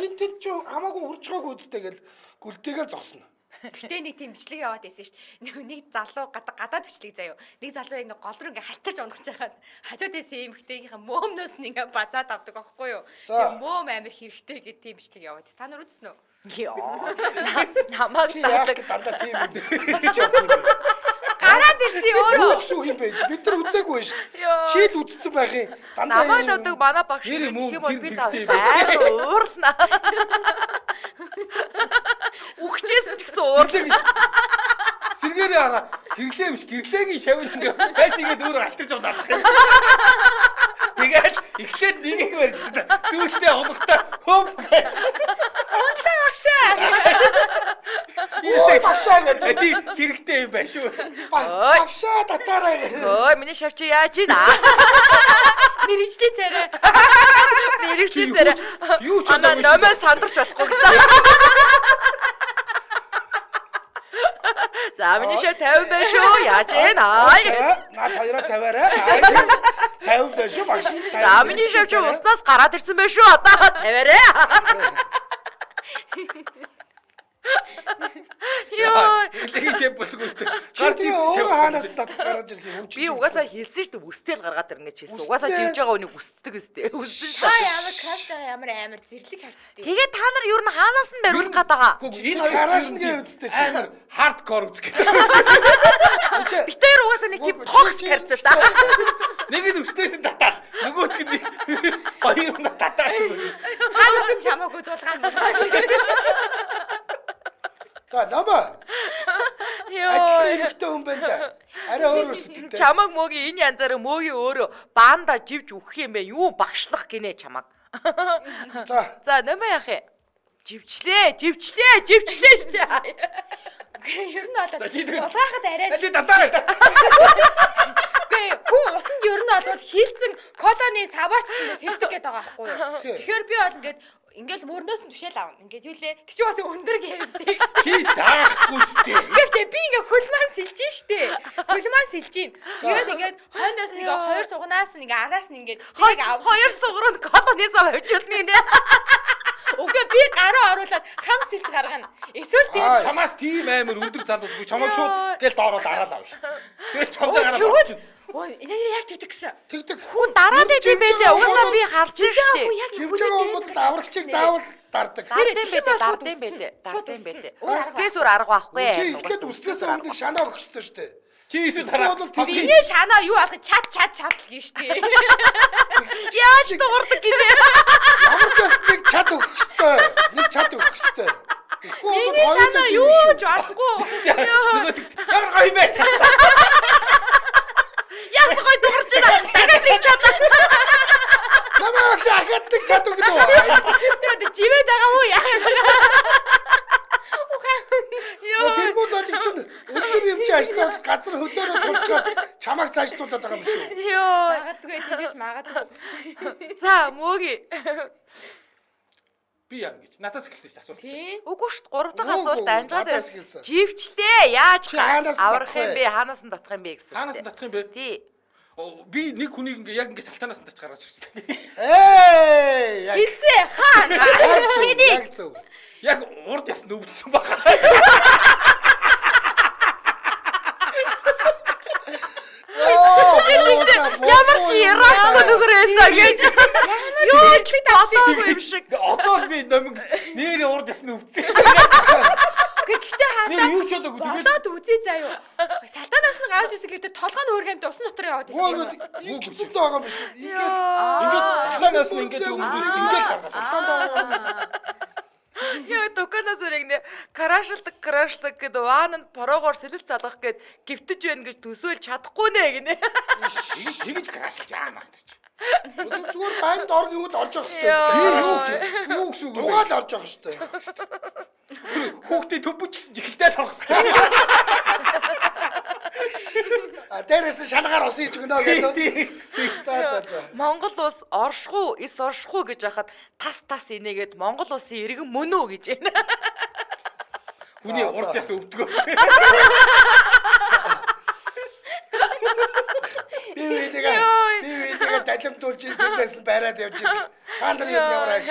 Энэ тэнд чи хамаагүй хурж байгаагүй үсттэй гэл гүлтэйгэл зогсно. Гэтэ нэг тийм бичлэг яваад байсан шүү дээ. Нэг залуу гадаад бичлэг заяо. Нэг залуу яг нэг гол руу ингээ халтарч унах жагаад хажууд байсан эмэгтэйгийнхээ мөөмнөөс нь ингээ базаад авдаг аахгүй юу. Тэгээ мөөм амир хэрэгтэй гэдэг тийм бичлэг яваад. Та нар үзсэн үү? Йоо. Намайг даадаг дандаа тийм юм гэж явдаг юм. Гараад ирсэн өөрөө. Юу гэсэн үг юм бэ? Бид нар үзээгүй шүү дээ. Чи л үзсэн байх юм. Дандаа намайг л удаг манай багш гэх юм бол би амар уурлана. Үхчихсэн ч гэсэн уурлаа. Сэргээрээ хараа гэрлээ биш гэрлээгийн шавь ингээ байсгээд өөрөө алтарч унаалах юм. Тэгэл эхлээд нэгийг барьж байна. Сүүлдээ унахтаа хөп. Унлаа багшаа. Ийстэй багшаа гэдэг. Тий хэрэгтэй юм байна шүү. Багшаа татаарай. Ой миний шавь чи яаж ийна? Мэргэжлийн царай. Мэргэжлийн царай. Юу ч болоогүй. Номоо сандарч болохгүй гэсэн. За миний шав 50 байна шүү. Яаж вэ? Аа. Наад хоёроо 50-аарай. 50 байна шүү багш. За миний шав чи уснаас гараад ирсэн байх шүү. Одоо 50-аарай. Йоо. Гэрлэгийн шав болсгүй шүү дээ. Гарч ирсэн өөрөө хаанаас татж гаргаж ирэх юм чи. Би угаасаа хэлсэн шүү дээ. Үстэл гаргаад ирнэ гэж хэлсэн. Угаасаа живж байгаа үнийг үсдэг өстэй. Үссэн шүү. Та ямар краштайгаа ямар амар зэрлэг харцтай. Тэгээ та нар ер нь хаанаас нь бариулах гээд байгаа? Энэ хоёр гарааш нэг үзтээ чи. Амар хардкор үзэх гэдэг. Бид хоёр угаасаа нэг тийм токсик харцаа та. Нэг нь өстөөс нь татаал. Нөгөөх нь хоёр нь татаал. Хаанаас нь чамаагүй зулгаан. За намаа. Йоо. Адилхан эмэгтэй хүн байна да. Арай өөр өсөлттэй. Чамаг мөөгийн энэ янзаараа мөөгийн өөрөө баанда живж өгөх юм бэ? Юу багшлах гинэ чамаг. За. За намаа яах юм? Живчлээ, живчлээ, живчлээ шүү дээ. Ер нь бол зулгаахад арай. Аль татаарай. Үгүй хүн усанд ер нь бол хилцэн колони саваарчсан бас хилдэг гэдэг байгаа байхгүй юу? Тэгэхээр би бол ингээд ингээл мөрнөөс нь түшээл авна. Ингээд юу лээ? Тэг чи бас өндөр гэвстэй. Чи даахгүй штэ. Гэхдээ би ингээ хөл маань сэлж штэ. Хөл маань сэлж гин. Тэгээд ингээд хойноос нэг хоёр сугнаас нь ингээ араас нь ингээд нэг хоёр сугруу колони сав авчулна гинэ. Үгүй би гараа оруулаад хам сэлж гаргана. Эсвэл тэгээд чамаас тийм амар өндөр залуудгүй чамайг шууд гээл доороо дараал авна штэ. Тэгэл чамдаа гараад авчихна. Өө энэ яг тэгдэг гэсэн. Тэгдэг. Хүн дараад байд юм байлээ. Угаасаа би харсан шүү дээ. Живж байгаа хүн бол аврагчийг заавал дардаг. Дардсан байлээ, дардсан байлээ, дардсан байлээ. Үсгээс өөр арга байхгүй. Чи эхлээд үсгээс өмнө нэг шанаа өгөх ёстой шүү дээ. Чи эсвэл хараа. Миний шанаа юу алах чат чат чат л гин шүү дээ. Яаж дуурдаг гинэ. Ямар ч бас нэг чат өгөх ёстой. Нэг чат өгөх ёстой. Тэгэхгүй бол Миний чанаа юу ч болохгүй. Нөгөө тэгс ямар гоё юм бэ чад. Яасан гоё дуурч байна. Дахиад нэг чадаа. Намайг багш ахаад нэг чадав гэдэг үү? Тэр одоо живээд байгаа мó яах юм бэ? Йоо тэр муу зоолог чинь өндөр юм чи ажиллаад газар хөлөөрөө тулчаад чамайг цаашлуулад байгаа юм шүү. Йоо. Магадгүй тэгэж магадгүй. За мөги. Би яа гэж надаас эхэлсэн шүү дээ асуулт. Тий. Үгүй шүү дээ. Гурав дахь Үгүй, асуулт анжгаа надаас дээр эхэлсэн. живчлээ. Яаж Чи хаанаас нь аврах татах юм вэ? бэ? Хаанаас нь татах юм бэ гэсэн. Хаанаас нь татах юм бэ? Тий. Би нэг хүнийг ингээ яг ингээ салтанаас нь татж гаргаж ирсэн. Эй! Яг Хизээ хаана? Хэнийг? яг зөв. Яг урд ясанд өвдсөн байгаа. Оо, Ямар ч яраагүй нөхөр байсан гэж. Юу ч болоогүй юм шиг. Одоо л би номин гэж нэрээ урд ясанд өвдсөн. Гэхдээ Нэр хатаа юу ч болоогүй тэгэл болоод үзье заяа. Салтанаас нь гарч ирсэн гэхдээ толгой нь хөөрхөмт усан дотор яваад ирсэн юм. Ингэсэн л байгаа юм шүү. Ингээд ингээд салтанаас нь ингээд өвдсөн ингээд гаргасан. Салтанд байгаа юм. Яа дуканаас өрөг нэ крашилдаг крашдаг гэд ваананд пороогоор сэлэл залгах гэд гівтэж байна гэж төсөөлж чадахгүй нэ гинэ. Тэгэж крашлж аана тэр чи. Зүгээр банд ор гэвэл орж явах хэрэгтэй. Йоо. Юу гэсэн үг вэ? Дугаал орж явах хэрэгтэй. Тэр хүүхдээ төбөж гисэн чихэлтэй л орох хэрэгтэй. А дээрээс нь шанагаар ус хийж өгнө гэдэг. За за за. Монгол улс оршихуу, эс оршихуу гэж яхад тас тас инээгээд Монгол улсын иргэн мөн үү гэж байна. Хүний урд яс өвдгөө. Би биенийгээ далимдуулж ин тэндээс нь бариад явж идэг. Та нар юм ямар ааш.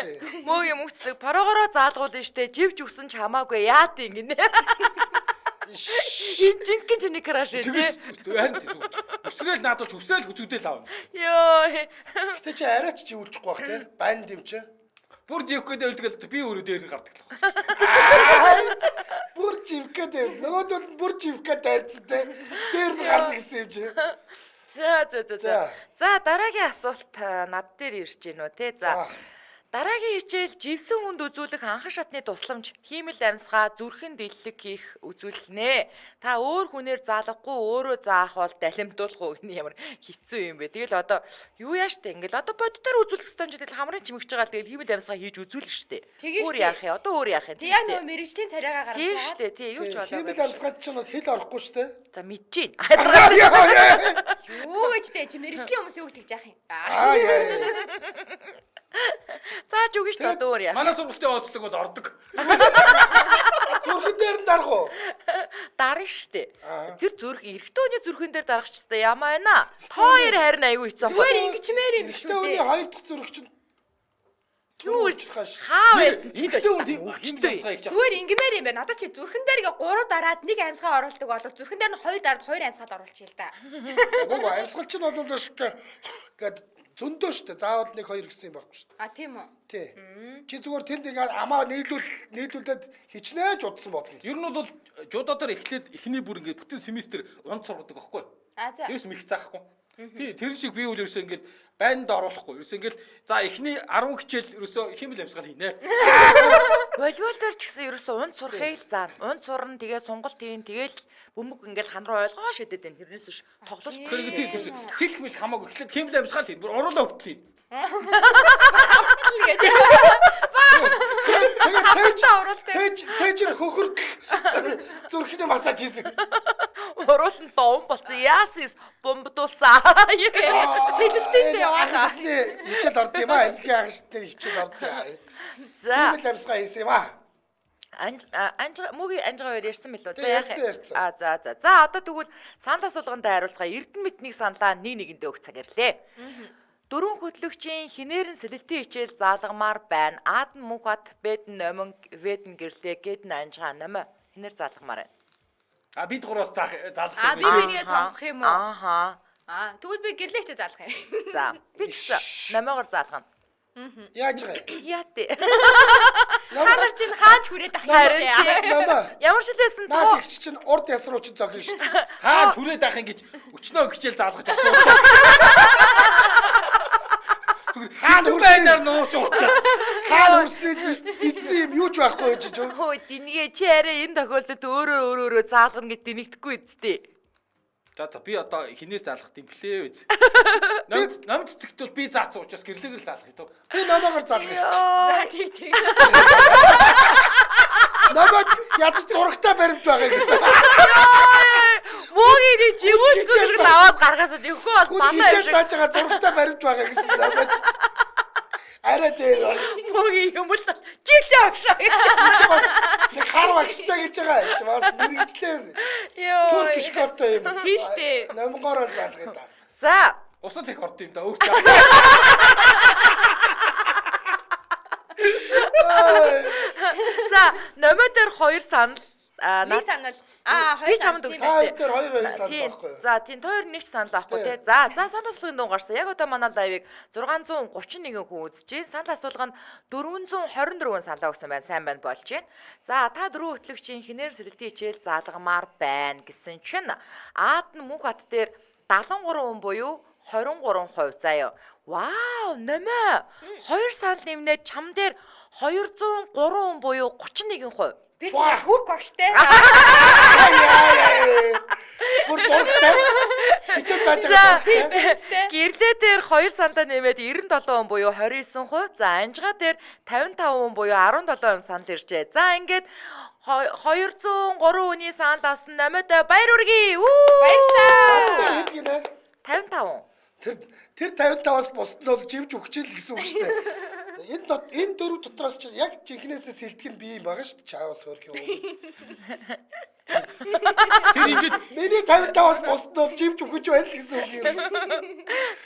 Мөө юм үгцэг пароогоороо заалгуулна штэ. Живж өгсөн ч хамаагүй яад юм гинэ. Энэ жинхэнэ чиний краш ээ. Тэгээс харин зүг. Өсрөөл наадуулж өсрөөл хүзүүдэл аавна. Йоо. Гэтэ чи арайч живүүлчихгүй бах те. Банд юм чи. Бүр живх гэдэг өлдгөл би өөрөө дээр нь гардаг л байна. Бүр живх гэдэг. Нөгөөдөл нь бүр живх гэдэг дайрцсан те. Дээр нь гарна гэсэн юм чи. За за за за. За дараагийн асуулт над дээр ирж гинүү те. За. Дараагийн хичээл живсэн хүнд үзүүлэх анхан шатны тусламж, хиймэл амьсгаа, зүрхэн дэллэг хийх үзүүлнэ. Та өөр хүнээр заалгахгүй өөрөө заах бол далимдуулах уу гэнэ ямар хэцүү юм бэ. Тэгэл одоо юу яаш тэ ингээл одоо боддоор үзүүлэх ёстой юм чи тэгэл хамрын чимэгч байгаа л тэгэл хиймэл амьсгаа хийж үзүүлнэ штэ. Өөр яах юм? Одоо өөр яах юм? Тэг яг нөгөө мэрэгжлийн царайгаа гаргаж Тийм штэ. Тий юу ч болоогүй. Хиймэл амьсгаад ч хэл орохгүй штэ. За мэдчихээн. Юу гэж тэ чи мэрэгжлийн хүмүүс юу тэгж яах юм? Аа яа. Зааж өгнө шүү дээ одоо өөр яах. Манай сургуулийн онцлог бол ордог. Зүрхэн дээр нь дарах уу? Дарна шүү дээ. Тэр зүрх эрэгтэй хүний зүрхэн дээр дарах ч гэсэн ямаа байна. Та хоёр харин айгүй хэцүү. Зүгээр ингэчмээр юм шүү дээ. Хүний хоёр дахь зүрх чинь юу хаа байсан эрэгтэй хүн тийм өвчтэй. Зүгээр ингэмээр юм байна. Надад чи зүрхэн дээр ингээ 3 дараад нэг амьсгаа оруулдаг бол зүрхэн дээр нь 2 дараад 2 амьсгаал оруулчих л да. Үгүй амьсгал чинь бол шүү дээ. Гэт зөндөө шүү дээ. Заавал 1 2 гэсэн юм байхгүй шүү дээ. А тийм үү? Тий. Чи зүгээр тэнд ингээ амаа нийлүүлээд хичнээн жудсан болно. Ер нь бол жудаа дээр эхлээд эхний бүр ингээ бүтэн семестр унд сургадаг байхгүй. А за. Ерөөс мэх заахгүй. Тий, тэр шиг би үл ерөөсөө ингээд байнд оруулахгүй. Ерөөсөө ингээд за эхний 10 хичээл ерөөсөө хиймэл амьсгал хийнэ. Волейбол дээр ч гэсэн ерөөсөө унд сурахыг л заана. Унд сурна, тэгээ сонголт хийн, тэгэл бөмбөг ингээл хан руу ойлгоо шидэд байна. Тэрнээс биш тоглолт. Тэр тийм сэлх мэл хамаагүй эхлээд хиймэл амьсгал хийн. Бүр уруулаа өвдөл хийн. Хавтал гэж. Тэгээ цээж хөхөртөл зүрхний массаж хийсэн. Уруул нь дом болсон. Яасис бомбдуулсан. Сэлэлтийн яваалаа. Хичээл орд юм аа. Энэхийн анхан шатны хичээл орд. За. Хиймэл амьсгаа хийсэн юм аа. Анж мөгийн анжгаа хоёр ярьсан мэлүү. За яах юм? А за за. За одоо тэгвэл санал асуулганд хариулцгаа Эрдэнэ мэтнийг саналаа нэг нэгэндээ өгөх цаг ирлээ. Дөрвөн хөтлөгчийн хинээр нь сэлэлтийн хичээл заалгамаар байна. Ад нь Мөнхбат, Бэд нь Номин, Вэд нь Гэрлээ, Гэд нь Анжгаа, Номи хинээр заалгамаар байна. А бид гураас заалгах юм. А би бинийгээ сонгох юм уу? Ааха. А тэгвэл би гэрлээхтэй заалгах юм. За би ч гэсэн номоогоор заалгана. Яаж байгаа юм? Яа тий. Та нар чинь хаач хүрээд ах юм. Ямар шилээсэн тоо. Наад ихч чинь урд яс руу чинь зогно шүү дээ. Хаач хүрээд ах юм гэж өчнөө хичээл заалгаж асуучих. зүгээр Хаана хэдэн хөрсөн? байнаар нууж уучаа. Хаана хөрснийг мэдсэн юм юу ч байхгүй байж ч. Хөө дингээ чи арай энэ тохиолдолд өөрөө өөрөө өөрөө заалгана гэж дэнэгдэхгүй үсттэй. За за би одоо хинээр заалгах юм блээ үз. Ном ном цэцэгт бол би заацсан учраас гэрлэгээр л заалгах юм. Би номоогоор залгая. За тий тий. Номоод ядаж зурагтай баримт байгаа гэсэн. Мөөгийн нэг живүүч Хичээл гүрэг аваад гаргасаад өгөхгүй бол Хүн малаа юм хичээл шиг. зааж байгаа зурагтай баримт байгаа гэсэн. Номоод арай дээр байна. Мөөгийн юм л жилээ агшаа. Чи бас нэг хар багштай гэж байгаа. Чи бас мэрэгчлэр Йоо. турк школтой юм. Тийм штэ. Номгоороо залгая да. За Усал их орд юм да өөр чи. за номоо дээр хоёр санал Нэг наад- санал. Аа Би хоёр чамд санал, өгсөн тийм шүү Та дээ. хоёр хоёр хоёр санал Тийм. байхгүй юу? За тийм тойр нэг ч санал авахгүй Тийм. те. За за санал асуулгын дуун гарсан. Яг одоо манай лайвыг 631 хүн үзэж байна. Санал асуулга нь 424 хүн саналаа өгсөн байна. Сайн байна болж байна. За та дөрвөн хөтлөгчийн хинээр сэлэлтийн хичээл заалгамаар байна гэсэн чинь Аад нь мөнх ат дээр 73 хүн буюу 23% заяа. Вау, нэмээ. Хоёр санал нэмнээд чам дээр 203 хүн буюу 31%. Би чи хүрх багштай. Бүр зурагтай. Хичээл зааж байгаа зурагтай. Гэрлээ дээр хоёр саналаа нэмээд 97 хүн буюу 29%. За анжгаа дээр 55 хүн буюу 17% санал иржээ. За ингээд 203 хүний санал авсан номод баяр хүргэе. Баярлалаа. Хэд гинэ? 55. Тэр тэр 55-аас бусд нь бол живж өгч ил гэсэн үг шүү дээ. Энэ энэ дөрөв дотроос чи яг жинхнээсээ сэлтгэх нь би юм байгаа шүү дээ. Чаавас хөрх юм. Тэр ингээд Миний 55-аас бусд нь бол живж өгч байна л гэсэн үг юм.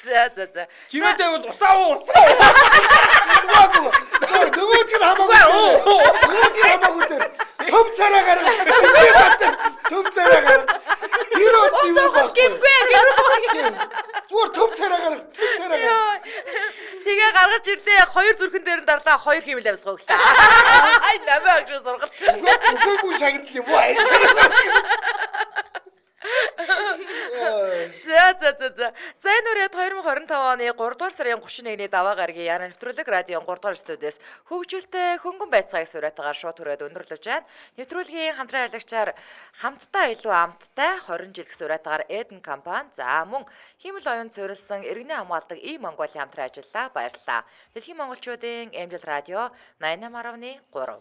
За за за. жимээдээ бол усаа уу усаа уу. Нөгөөг нөгөөдг нь хамаагүй. Нөгөөдг нь хамаагүй тэр. Төв царай гарга. Миний сатар төв царай гарга. Тэр бол юм Усаа гимгүй. Зүгээр төв царай гарга. Төв царай гарга. Тэгээ гаргаж ирлээ. Хоёр зүрхэн дээр нь дарлаа. Хоёр хиймэл амьсгаа өглөө. Ай намайг агш сургалт. Үгээгүй шагнал юм уу? Аашаа. За за за за. За энэ үрээд 2025 оны 3 дугаар сарын 31-ний даваа гарагийн Яна нэвтрүүлэг радион 3 дугаар студиэс хөгжилтэй хөнгөн байцгааг суурьтайгаар шууд хүрээд өндөрлөж байна. Нэвтрүүлгийн хамтран ажиллагчаар хамтдаа илүү амттай 20 жил гэсэн суурьтайгаар Эден компани за мөн хиймэл оюун суурилсан иргэний хамгаалдаг И Монголын хамтран ажиллалаа. Баярлалаа. Дэлхийн монголчуудын Эмжил радио 88.3.